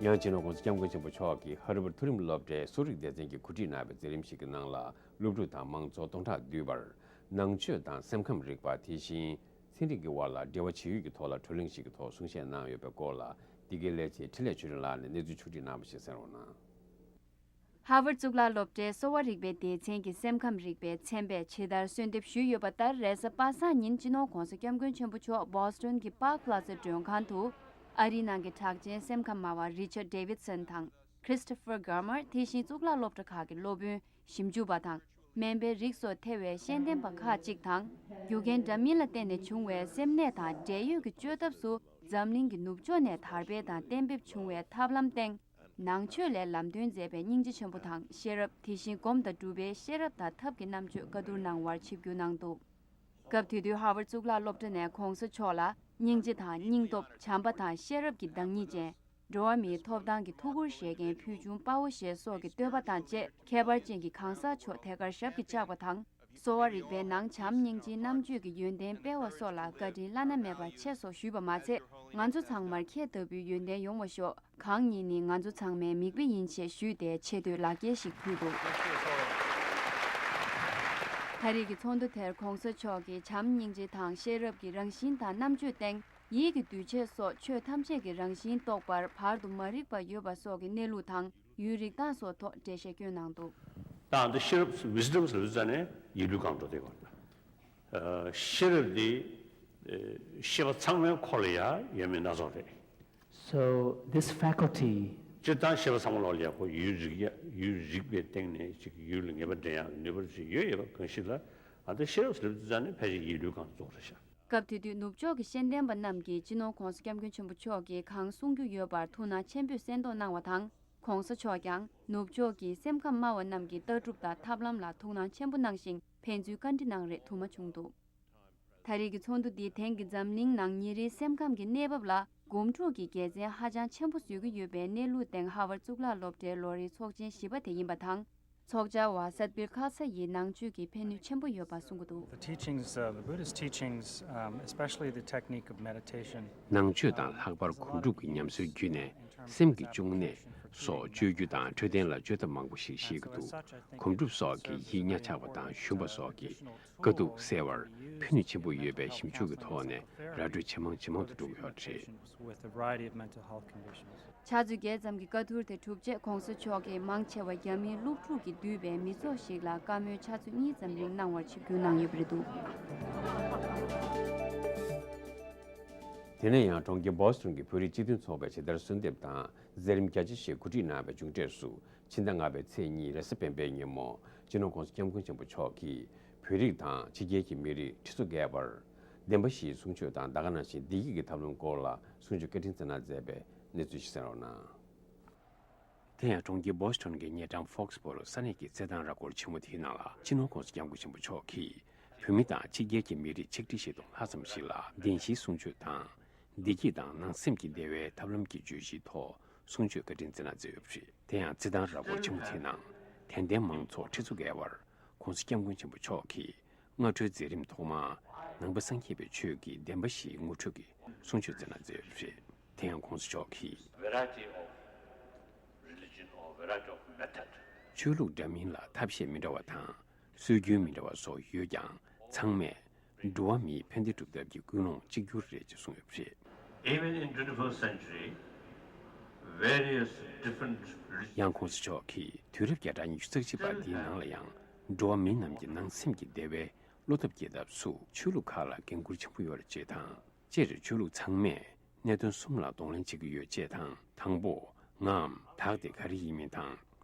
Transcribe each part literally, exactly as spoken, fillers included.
ཡང་སྤྱི་ནོར་༸གོང་ས་༸སྐྱབས་མགོན་ཆེན་པོ་མཆོག་གིས་ཧར་ཝརཌ་མཐོ་རིམ་སློབ་གྲྭའི་གསོ་རིག་སྡེ་ཚན་གྱིས་གོ་སྒྲིག་གནང་བའི་མཛད་རིམ་ཞིག་གི་ནང་ལ། སློབ་ཕྲུག་དང་མང་ཚོགས་སྟོང་ཕྲག་བསྡུས་པར། ནང་ཆོས་དང་སེམས་ཁམས་རིག་པ། དེ་བཞིན་ཚན་རིག་གི་དབར་ལ་འབྲེལ་བ་བྱེད་ཡུལ་གྱི་ཐོག་ལ་བགྲོ་གླེང་ཞིག་གི་ཐོག་གསུང་བཤད་གནང་ཡོད་པའི་སྐོར་ལ། འདི་གའི་ལས་བྱེད་འཕྲིན་ལས་ཆོས་སྒྲོན་ལགས་ནས་གནས་ཚུལ་ཕྱོགས་སྒྲིག་གནང་བ་ཞིག་གསན་རོགས་གནང་། ཧར་ཝརཌ་གཙུག་ལག་སློབ་གྲྭའི་གསོ་བ་རིག་པའི་སྡེ་ཚན་གྱི་སེམས་ཁམས་རིག་པའི་ཚན་པས་ཇི་ལྟར་གསོལ་འདེབས་ཞུས་ཡོད་པ་ལྟར། རེས་གཟའ་པ་སངས་ཉིན་སྤྱི་ནོར་༸གོང་ས་༸སྐྱབས་མགོན་ཆེན་པོ་མཆོག་བྷོ་སི་ཊོན་གྱི་པཱརཀ་པ་ལ་ཛ་མགྲོན་ཁང་དུ། ཨ་རིའི་ནང་གི་གྲགས་ཅན་སེམས་ཁམས་སྨྲ་བ་རི་ཅར་ཌི་ཌེ་ཝིད་སོན་དང་། ཁྲིས་ཊོ་ཕར་གྷར་མར། དེ་བཞིན་གཙུག་ལག་སློབ་གྲྭ་ཁག་གི་སློབ་དཔོན། ཞིབ་འཇུག་པ་དང་། སྨན་པའི་རིགས་སོགས་ཐེ་བའི་ཤེས་ལྡན་པ་ཁག་ཅིག་དང་། རྒྱུ་རྐྱེན་འདྲ་མིན་ལ་བརྟེན་ནས་བྱུང་བའི་སེམས་ནད་དང་འབྲེལ་ཡོད་ཀྱི་བཅོས་ཐབས་སུ། འཛམ་གླིང་གི་ནུབ་ཕྱོགས་ནས་དར་སྤེལ་དང་གཏན་འབེབས་བྱུང་བའི་ཐབས་ལམ་སྟེང་། ནང་ཆོས་ལས་ལམ་སྟོན་མཛད་པའི་སྙིང་རྗེ་ཆེན་པོ་དང་ཤེས་རབ། དེ་བཞིན་སྒོམ་དང་སྒྲུབ་པའི་ཤེས་རབ་དང་ཐབས་ཀྱི་རྣམ་དཔྱོད་བཀའ་བསྡུར་གནང་བར་ཆིབས་བསྒྱུར་གནང་འདུག་སྐབས་དེ་དུས་ཧར་ཝརཌ་གཙུག་ལག་སློབ་གྲྭ་ནས་༸གོང་ས་མཆོག་ལ་སྙིང་རྗེ་དང་སྙིང་སྟོབས། བྱམས་པ་དང་ཤེས་རབ་ཀྱི་བདག་ཉིད་ཅན། འགྲོ་བ་མིའི་ཐོབ་ཐང་གི་ཐུགས་ཁུར་བཞེས་མཁན་ཕུལ་བྱུང་དཔའ་བོ་ཞེས་སོགས་ཀྱི་བསྟོད་པ་དང་བཅས། ཁྱད་པར་ཅན་གྱི་གང་ཟག་མཆོག་ཐད་ཀར་ཞབས་ཀྱིས་བཅགས་པ་དང་། གསོ་བ་རིག་པའི་ནང་བྱམས་སྙིང་རྗེའི་རྣམ་དཔྱོད་ཀྱི་ཡོན་ཏན་སྤེལ་བ་སོགས་ལ་བཀའ་དྲིན་བླ་ན་མེད་པ་ཆེ་སོགས་ཞུས་པ་མ་ཚད། ང་ཚོ་ཚང་མར་ཁྱེད་ལྟ་བུའི་ཡོན་ཏན་ཡོང་བ་ཤོག་གང་ཉིད་ནི་ང་ཚོ་ཚང་མའི་མིག་དཔེ་ཡིན་ཞེས་ཞུས་ཏེ་ཆེ་བསྟོད་ལག་འཁྱེར་ཞིག་ཕུལ་འདུག་ད་རེས་ཀྱི་ཚོགས་འདུ་དེར་༸གོང་ས་མཆོག་གིས་བྱམས་སྙིང་རྗེ་དང་ཤེས་རབ་ཀྱི་རང་བཞིན་དང་རྣམ་དཔྱོད་སྟེང་། ཡིད་ཀྱི་འདུ་བྱེད་སོགས་ཆོས་ཐམས་ཅད་ཀྱི་རང་བཞིན་རྟོགས་པར་བར་དུ་མ་རིག་པ་ཡོད་པ་སོགས་ཀྱི་གནས་ལུགས་དང་ཡུལ་རིག་སྟངས་སོགས་ཐོག་འགྲེལ་བཤད་བསྐྱོན་གནང་འདུག་ད་འདི་ཤེས་རབ། ཝིས་ཌམ་ལབ་ཙ་ནས་ཡིད་ལུས་གང་འགྲོ་དེ་གོ། ཤེས་རབ་འདི་ཤེས་པ་ཚང་མའི་ཁོག་ལ་ཡ་ཡོད་མེད་སྣ་ཚོགས་རེད། So this faculty སྤྱིར་བཏང་ཤེས་པ་ཚང་མ་ལོག་ལ་ཡག་པོ་ཡུལ་རིག་ཡ། ཡུལ་རིག་པའི་སྟེང་ནས་ཅིག་ཡུལ་ལ་ངེས་པ་འདྲེན་ཡག་ནུས་པ་ཅིག་ཡོད་ཡོད་པ་གང་ཞིག་ལ། ཨ་ད་ཤེས་རབ་ཟེར་དུས་ཙ་ནས་ཕལ་ཆེར་ཡིད་ལུས་གང་རྫོགས་རེད་ཤག་སྐབས་དེ་དུས་ནུབ་ཕྱོགས་ཀྱི་ཤེས་ལྡན་པ་རྣམས་ཀྱིས་སྤྱི་ནོར་༸གོང་ས་༸སྐྱབས་མགོན་ཆེན་པོ་མཆོག་གིས་གང་གསུང་རྒྱུ་ཡོད་པར་ཐུགས་སྣང་ཆེན་པོས་གསན་རྟོགས་གནང་བ་དང་། ༸གོང་ས་མཆོག་ཀྱང་ནུབ་ཕྱོགས་ཀྱི་སེམས་ཁམས་སྨྲ་བ་རྣམས་ཀྱི་ལྟ་གྲུབ་དང་ཐབས་ལམ་ལ་ཐུགས་སྣང་ཆེན་པོ་གནང་ཞིང་ཕན་ཚུན་བཀའ་འདྲི་གནང་རེས་དུ་མ་བྱུང་འདུག་ད་རེས་ཀྱི་ཚོགས་འདུ་འདིས་དེང་གི་འཛམ་གླིང་ནང་ཉིན་རེའི་སེམས་ཁམས་ཀྱི་གནས་བབ་ལ་སྒོམ་སྒྲུབ་ཀྱི་དགེ་མཚན་ཧ་ཅང་ཆེན་པོ་བཟོ་གི་ཡོད་པའི་གནས་ལུགས་སྟེང་ཧར་ཝརཌ་གཙུག་ལག་སློབ་གྲྭའི་ལོ་རེའི་ཚོགས་ཆེན་བཞི་པ་དེ་ཡིན་པ་དང་། ཚོགས་བཅར་བ་སད་བིར་ཁལ་ས་ཡིས་ནང་ཆོས་ཀྱི་ཕན་ནུས་ཆེན་པོ་ཡོད་པ་གསུང་གི་འདུག The teachings, uh, the Buddhist teachings, um, especially the technique of meditation, ནང་ཆོས་དང་ལྷག་པར་སྒོམ་སྒྲུབ་ཀྱི་ཉམས་སྲོལ་བརྒྱུད་ནས་སེམས་ཀྱི་གཅུང་གནད་སོགས་བཅོས་རྒྱུ་དང་འཕྲོད་བསྟེན་ལ་བཅོས་ཐབས་མང་པོ་ཞིག་བཤད་ཀྱི་འདུག་སྒོམ་སྒྲུབ་སོགས་ཀྱིས་ཡིད་གཉའ་ཆག་པ་དང་ཞུམ་པ་སོགས་ཀྱི་དཀའ་སྡུག་སེལ་བར་ཕན་ནུས་ཆེན་པོ་ཡོད་པའི་ཞིབ་འཇུག་གི་ཐོག་ནས་ར་སྤྲོད་ཇེ་མང་ཇེ་མང་དུ་འགྲོ་གི་ཡོད་རེད། With a variety of mental health conditions. ཕྱག་ཚོད་བརྒྱད་ཙམ་གྱི་བཀའ་ཐུར་དེ་གྲུབ་རྗེས་༸གོང་ས་མཆོག་གིས་མང་ཆེ་བ་རྒྱ་མིའི་སློབ་ཕྲུག་གིས་བསྡུས་པའི་མི་ཚོགས་ཤིག་ལ་བཀའ་མོལ་ཕྱག་ཚོད་གཉིས་ཙམ་རིང་གནང་བར་ཆིབས་བསྒྱུར་གནང་ཡོད་པ་རེད་འདུག་དེ་ནས་ཡང་གྲོང་ཁྱེར་བྷོ་སི་ཊོན་གྱི་བོད་རིགས་སྤྱི་མཐུན་ཚོགས་པས་ཇི་ལྟར་གསོལ་འདེབས་དང་མཛད་རིམ་རྒྱ་ཆེ་ཞིག་གོ་སྒྲིག་གནང་བའི་མཇུག་འབྲས་སུ། ཕྱི་ཟླ་ལྔ་པའི་ཚེས་གཉིས་རེས་གཟའ་སྤེན་པའི་ཉིན་མོ་སྤྱི་ནོར་༸གོང་ས་༸སྐྱབས་མགོན་ཆེན་པོ་མཆོག་གིས་བོད་རིགས་དང་ཕྱི་རྒྱལ་གྱི་མི་རིགས་ཁྲི་ཚོ་བརྒལ་བར་བདེན་པ་བཞིའི་གསུང་ཆོས་དང་ད་ག་ནང་བཞིན་བདེ་སྐྱིད་ཀྱི་ཐབས་ལམ་སྐོར་ལ་གསུང་ཆོས་བཀའ་དྲིན་བསྩལ་གནང་མཛད་པའི་གནས་ཚུལ་ཞིག་གསན་རོགས་གནང་། དེ་ཡང་གྲོང་ཁྱེར་བྷོ་སི་ཊོན་གྱི་ཉེ་འགྲམ་ཧྥོག་སི་བྷོ་རོ་ས་གནས་ཀྱི་རྩེད་ཐང་ར་སྐོར་ཆེན་མོ་དེའི་ནང་ལ་སྤྱི་ནོར་༸གོང་ས་༸སྐྱབས་མགོན་ཆེན་པོ་མཆོག་གིས་བོད་མི་དང་ཕྱི་རྒྱལ་གྱི་མི་རིགས་ཆིག་ཁྲི་ཞིག་དང་ལྷག་ཙམ་ཞིག་ལ་བདེན་བཞིའི་གསུང་ཆོས་དང་། བདེ་སྐྱིད་དང་ནང་སེམས་ཀྱི་བདེ་བའི་ཐབས་ལམ་གྱི་བརྗོད་གཞིའི་ཐོག་གསུང་ཆོས་བཀའ་དྲིན་བསྩལ་གནང་མཛད་ཡོད་པ་རེད། དེ་ཡང་རྩེད་ཐང་ར་སྐོར་ཆེན་མོ་དེའི་ནང་དད་ལྡན་མང་ཚོགས་ཁྲི་ཚོ་བརྒལ་བར་༸གོང་ས་༸སྐྱབས་མགོན་ཆེན་པོ་མཆོག་གིས་སྔ་དྲོའི་མཛད་རིམ་ཐོག་མར་ནང་པ་སངས་རྒྱས་པའི་ཆོས་ཀྱི་བདེན་པ་བཞིའི་ངོ་སྤྲོད་ཀྱི་གསུང་ཆོས་བསྩལ་གནང་མཛད་ཡོད་པ་རེད། དེ་ཡང་༸གོང་ས་མཆོག་གིས། Variety of religion or variety of method. ཆོས་ལུགས་འདྲ་མིན་ལ་ཐབས་ཤེས་མི་འདྲ་བ་དང་སྲོལ་རྒྱུན་མི་འདྲ་བ་སོགས་ཡོད་ཀྱང་ཚང་མས་འགྲོ་བ་མིའི་ཕན་བདེ་སྒྲུབ་ཐབས་ཀྱི་ཀུན་སློང་གཅིག་གྱུར་རེད་ཅེས་གསུངས་ཡོད་པ་རེད། Even in twenty-first century, various different religions. ཡང་༸གོང་ས་མཆོག་གིས་དུས་རབས་བརྒྱ་ཕྲག་ཉི་ཤུ་རྩ་གཅིག་པ་འདིའི་ནང་ལ་ཡང་འགྲོ་བ་མི་རྣམས་ཀྱི་ནང་སེམས་ཀྱི་བདེ་བའི་བློ་སྟོབས་སྐྱེད་ཐབས་སུ་ཆོས་ལུགས་ཁག་ལ་འགན་ཁུར་ཆེན་པོ་ཡོད་རེད་ཅེས་དང་། སྤྱིར་ཆོས་ལུགས་ཚང་མས་གནད་དོན་གསུམ་ལ་གདོང་ལེན་བྱེད་ཀྱི་ཡོད་ཅེས་དང་། དང་པོ། ངའམ་བདག་དེ་ག་རེ་ཡིན་མིན་དང་།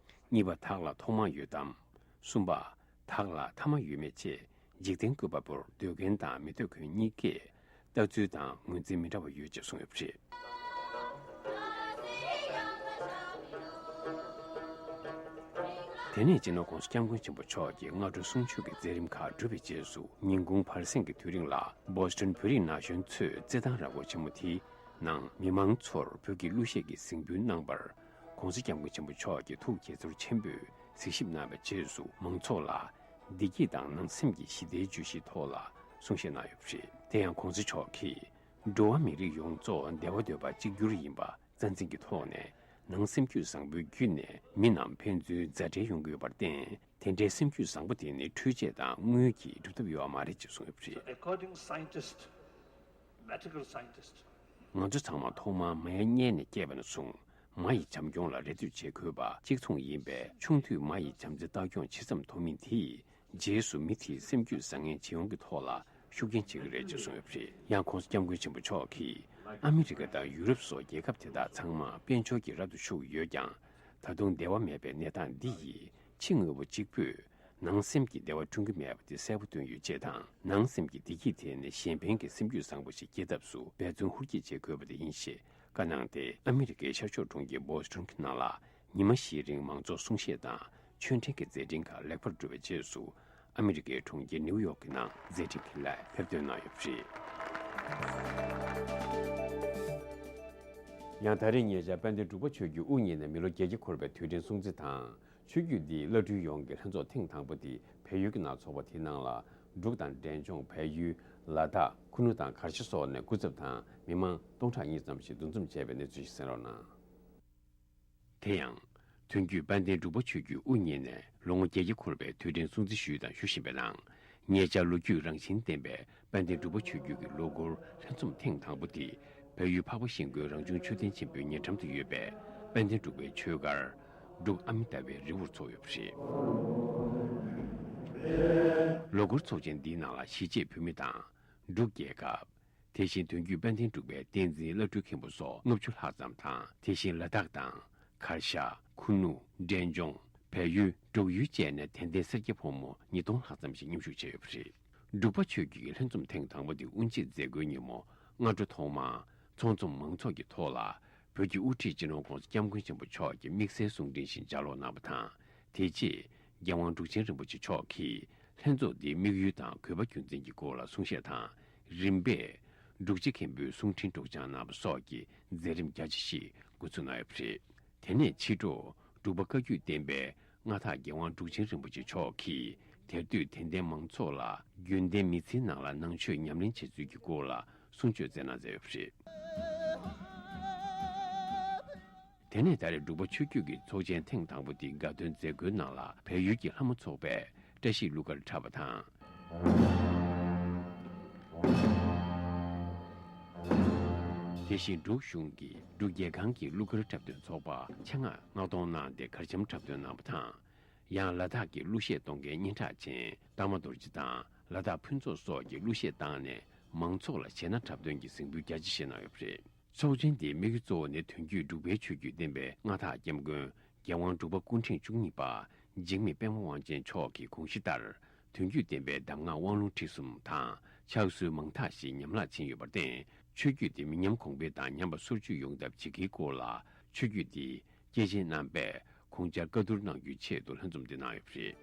གཉིས་པ། བདག་ལ་ཐོག་མ་ཡོད་དམ། གསུམ་པ། བདག་ལ་ཐ་མ་ཡོད་མེད་ཅེས་འཇིག་རྟེན་བཀོད་པ་པོར་འདོད་མཁན་དང་མི་འདོད་མཁན་གཉིས་ཀས་ལྟ་ཚུལ་དང་ངོས་འཛིན་མི་འདྲ་བ་ཡོད་ཅེས་གསུངས་ཡོད་པ་རེད། དེ་ནས་སྤྱི་ནོར་༸གོང་ས་༸སྐྱབས་མགོན་ཆེན་པོ་མཆོག་གིས་སྔ་དྲོ་གསུང་ཆོས་ཀྱི་མཛད་རིམ་ཁག་གྲུབ་པའི་རྗེས་སུ། ཉིན་གུང་བར་གསེང་གི་དུས་རིང་ལ་བོ་སི་ཊོན་བོད་རིགས་ན་གཞོན་ཚོས་རྩེད་ཐང་ར་སྐོར་ཆེན་མོ་དེའི་ནང་མི་མང་ཚོར་བོད་ཀྱི་གླུ་གཞས་ཀྱི་གཟིགས་འབུལ་གནང་བར། ༸གོང་ས་༸སྐྱབས་མགོན་ཆེན་པོ་མཆོག་གིས་ཐུགས་དགྱེས་ཚོར་ཆེན་པོས་གཟིགས་ཞིབ་གནང་བའི་རྗེས་སུ། མང་ཚོགས་ལ་བདེ་སྐྱིད་དང་ནང་སེམས་ཀྱི་ཞི་བདེའི་བརྗོད་གཞིའི་ཐོག་ལ་གསུང་བཤད་གནང་ཡོད་པ་རེད། དེ་ཡང་༸གོང་ས་མཆོག་གིས། འགྲོ་བ་མི་རིགས་ཡོངས་རྫོགས་བདེ་བ་འདོད་པ་གཅིག་གྱུར་ཡིན་པ་རྩ་འཛིན་གྱི་ཐོག་ནས། ནང་སེམས་རྒྱུད་བཟང་པོའི་བརྒྱུད་ནས་མི་རྣམས་ཕན་ཚུན་མཛའ་འབྲེལ་ཡོང་གི་ཡོད་པར་བརྟེན། དེ་འདྲའི་སེམས་རྒྱུད་བཟང་པོ་དེ་ནི་འཕྲུལ་ཆས་དང་དངུལ་གྱིས་སྒྲུབ་ཐབས་ཡོད་པ་མ་རེད་ཅེས་གསུངས་ཡོད་པ་རེད། According scientist, medical scientist, ང་ཚོ་ཚང་མ་ཐོག་མར་མ་ཡ་རྙེད་ནས་སྐྱེས་པ་ནས་བཟུང་མ་ཡི་བྱམས་སྐྱོང་ལ་རེ་ལྟོས་བྱེད་དགོས་པ་གཅིག་མཚུངས་ཡིན་པས། ཆུང་དུས་མ་ཡི་བྱམས་བརྩེ་ལྟ་སྐྱོང་ཇི་ཙམ་ཐོབ་མིན་དེ་ཡིས། རྗེས་སུ་མི་དེའི་སེམས་རྒྱུད་བཟང་ངན་ཇེ་ཡོང་གི་ཐོག་ལ་ཤུགས་རྐྱེན་བྱེད་ཀྱི་རེད་ཅེས་གསུངས་ཡོད་པ་རེད། ཡང་༧གོང་ས་༧སྐྱབས་མགོན་ཆེན་པོ་མཆོག་གིས་ཨ་མི་རི་ཀ་དང་ཡུ་རོབ་སོགས་རྒྱལ་ཁབ་དེ་དག་ཚང་མ་དཔལ་འབྱོར་གྱི་རབ་ཏུ་ཕྱུག་ཡོད་ཀྱང་། ད་དུང་བདེ་བ་མེད་པའི་གནས་སྟངས་འདི་ཡིས་ཕྱི་དངོས་པོ་གཅིག་པུས་ནང་སེམས་ཀྱི་བདེ་བ་བསྐྲུན་གྱི་མེད་པ་དེ་གསལ་པོ་སྟོན་ཡོད་ཅེས་དང་། ནང་སེམས་ཀྱི་བདེ་སྐྱིད་དེ་ནི་གཞན་ཕན་གྱི་སེམས་རྒྱུད་བཟང་པོ་ཞིག་སྐྱེད་ཐབས་སུ་འབད་བརྩོན་ཧུར་སྐྱེད་བྱེད་དགོས་པ་དེ་ཡིན་ཞེས་བཀའ་གནང་སྟེ། ཨ་མི་རི་ཀའི་ཤར་ཕྱོགས་གྲོང་ཁྱེར་བྷོ་སི་ཊོན་གྱི་ནང་ལ། ཉི་མ་བཞིའི་རིང་མང་ཚོགས་གསུང་བཤད་དང་ཆོས་འབྲེལ་གྱི་མཛད་འཕྲིན་ཁག་ལེགས་པར་གྲུབ་པའི་རྗེས་སུ། ཨ་མི་རི་ཀའི་གྲོང་ཁྱེར་ནིའུ་ཡོག་གི་ནང་མཛད་འཕྲིན་ཁྲིད་ལ་ཕེབས་ཐོན་གནང་ཡོད་པ་རེད། ཡང་ད་རེས་ཉེ་ཆར་དཔལ་ལྡན་འབྲུག་པ་ཆོས་བརྒྱུད་དབུ་བརྙེས་ནས་མི་ལོ་བརྒྱད་བརྒྱ་འཁོར་བའི་དུས་དྲན་སྲུང་བརྩི་དང་། ཆོས་བརྒྱུད་འདིའི་བླ་སྤྲུལ་ཡོངས་ཀྱི་ལྷན་ཚོགས་ཐེངས་དང་པོ་དེ་བལ་ཡུལ་གྱི་ནང་འཚོགས་པ་དེའི་ནང་ལ། འབྲུག་དང་འབྲས་ལྗོངས། བལ་ཡུལ། ལ་དྭགས། ཁུ་ནུ་དང་གར་ཞ་སོགས་ནས་སྐུ་ཚབ་དང་མི་མང་སྟོང་ཕྲག་གཉིས་ཙམ་ཞིག་འདུ་འཛོམས་བྱས་པའི་གནས་ཚུལ་ཞིག་གསན་རོགས་གནང་། དེ་ཡང་། དོན་བརྒྱུད་དཔལ་ལྡན་འབྲུག་པ་ཆོས་བརྒྱུད་དབུ་བརྙེས་ནས་ལོ་ངོ་བརྒྱད་བརྒྱ་འཁོར་བའི་དུས་དྲན་སྲུང་བརྩི་ཞུས་དང་ཞུ་བཞིན་པའི་ནང་། ཉེ་ཆར་ལོ་རྒྱུས་རང་བཞིན་ལྡན་པའི་དཔལ་ལྡན་འབྲུག་པ་ཆོས་བརྒྱུད་ཀྱི་ལོ་འཁོར་ལྷན་འཛོམས་ཐེངས་དང་པོ་དེ། བལ་ཡུལ་འཕགས་པ་ཤིང་ཀུན་རང་བྱུང་མཆོད་རྟེན་ཆེན་པོའི་ཉེ་འགྲམ་དུ་ཡོད་པའི་དཔལ་ལྡན་འབྲུག་པའི་ཆོས་སྒར། འབྲུག་ཨ་མི་ཏཱ་བའི་རི་བོར་འཚོགས་ཡོད་པ་རེད། ལོ་འཁོར་ཚོགས་ཆེན་འདིའི་ནང་ལ་གཞིས་བྱེས་བོད་མི་དང་། འབྲུག་རྒྱལ་ཁབ། དེ་བཞིན་དོན་བརྒྱུད་དཔལ་ལྡན་འབྲུག་པའི་བསྟན་འཛིན་བླ་སྤྲུལ་མཁན་པོ་སོགས་ལྔ་བཅུ་ལྷག་ཙམ་དང་། དེ་བཞིན་ལ་དྭགས་དང་། གར་ཞ། ཁུ་ནུ། འབྲས་ལྗོངས། བལ་ཡུལ། འབྲུག་ཡུལ་བཅས་ནས་དད་ལྡན་སེར་སྐྱ་ཕོ་མོ་ཉིས་སྟོང་ལྷག་ཙམ་ཞིག་མཉམ་ཞུགས་བྱས་ཡོད་པ་རེད། འབྲུག་པ་ཆོས་བརྒྱུད་ཀྱི་ལྷན་འཛོམས་ཐེངས་དང་པོ་དེ་དབུ་འབྱེད་མཛད་སྒོའི་ཉིན་མོ། སྔ་དྲོ་ཐོག་མར་ཚོགས་འཛོམས་མང་ཚོགས་ཀྱི་ཐོག་ལ། བོད་ཀྱི་དབུ་ཁྲིད་སྤྱི་ནོར་༧གོང་ས་༧སྐྱབས་མགོན་ཆེན་པོ་མཆོག་གིས་དམིགས་བསལ་གསུང་འཕྲིན་ཞིག་ལྗགས་ཀློག་གནང་བ་དང་། དེ་རྗེས། རྒྱལ་དབང་འབྲུག་ཆེན་རིན་པོ་ཆེ་མཆོག་གིས་ལྷན་ཚོགས་འདིའི་དམིགས་ཡུལ་དང་དགོས་པ་རྒྱུ་མཚན་གྱི་སྐོར་ལ་གསུང་བཤད་དང་། རིམ་པས་འབྲུག་ཆེན་མཁན་པོའི་གསུང་འཕྲིན་སྒྲོག་སྦྱང་གནང་བ་སོགས་ཀྱི་མཛད་རིམ་རྒྱ་ཆེ་ཞིག་འགོ་ཚུགས་གནང་ཡོད་པ་རེད། དེ་ནས་ཕྱི་དྲོ། འབྲུག་པ་བཀའ་བརྒྱུད་བསྟན་པའི་མངའ་བདག་རྒྱལ་དབང་འབྲུག་ཆེན་རིན་པོ་ཆེ་མཆོག་གིས་དེར་འདུས་དད་ལྡན་མང་ཚོགས་ལ་རྒྱུན་ལྡན་མི་ཚེའི་ནང་ལ་ནང་ཆོས་ཉམས་ལེན་བྱེད་ཚུལ་གྱི་སྐོར་ལ་གསུང་ཆོས་སྩལ་གནང་མཛད་ཡོད་པ་རེད། དེ་ནས་ད་རེས་འབྲུག་པ་ཆོས་བརྒྱུད་ཀྱི་ཚོགས་ཆེན་ཐེངས་དང་པོ་དེའི་དགའ་སྟོན་མཛད་སྒོའི་ནང་ལ་བལ་ཡུལ་གྱི་ལྷ་མོ་ཚོགས་པས་བཀྲ་ཤིས་གླུ་གར་འཁྲབ་པ་དང་། དེ་བཞིན་འབྲུག་གཞུང་གི་འབྲུག་རྒྱལ་ཁང་གི་གླུ་གར་འཁྲབ་སྟོན་ཚོགས་པ་ཆེད་མངགས་མངགས་གཏོང་གནང་སྟེ་གར་འཆམ་འཁྲབ་སྟོན་གནང་བ་དང་། ཡང་ལ་དྭགས་ཀྱི་གླུ་གཞས་གཏོང་མཁན་སྙན་གྲགས་ཅན་རྟགས་མ་རྡོ་རྗེ་དང་ལ་དྭགས་ཕུན་ཚོགས་སོགས་ཀྱིས་གླུ་གཞས་བཏང་ནས་མང་ཚོགས་ལ་གཞས་སྣ་འཁྲབ་སྟོན་གྱི་གཟིགས་འབུལ་རྒྱ་ཆེ་བཞེས་གནང་ཡོད་པ་རེད། ཚོགས་ཆེན་འདིའི་དམིགས་ཡུལ་གཙོ་བོ་ནི་དོན་བརྒྱུད་འབྲུག་པའི་ཆོས་བརྒྱུད་བསྟན་པའི་མངའ་བདག་སྐྱབས་མགོན་རྒྱལ་དབང་འབྲུག་པ་སྐུ་ཕྲེང་བཅུ་གཉིས་པ་འཇིགས་མེད་པད་མ་དབང་ཆེན་མཆོག་གི་དགོངས་གཞི་ལྟར། དོན་བརྒྱུད་བསྟན་པའི་གདམས་ངག་དབང་ལུང་ཁྲིད་གསུམ་དང་ཕྱག་སྲོལ་མང་དག་ཞིག་ཉམས་བརླག་ཕྱིན་ཡོད་པར་བརྟེན། ཆོས་བརྒྱུད་དེ་མི་ཉམས་གོང་འཕེལ་དང་ཉམས་པ་སོར་ཆུད་ཡོང་ཐབས་བྱེད་ཀྱི་སྐོར་ལ་ཆོས་བརྒྱུད་དེའི་སྐྱེས་ཆེན་རྣམ་པས་དགོངས་འཆར་བཀའ་བསྡུར་གནང་རྒྱུའི་ཆེད་དུ་ལྷན་འཛོམས་འདི་གནང་ཡོད་པ་རེད།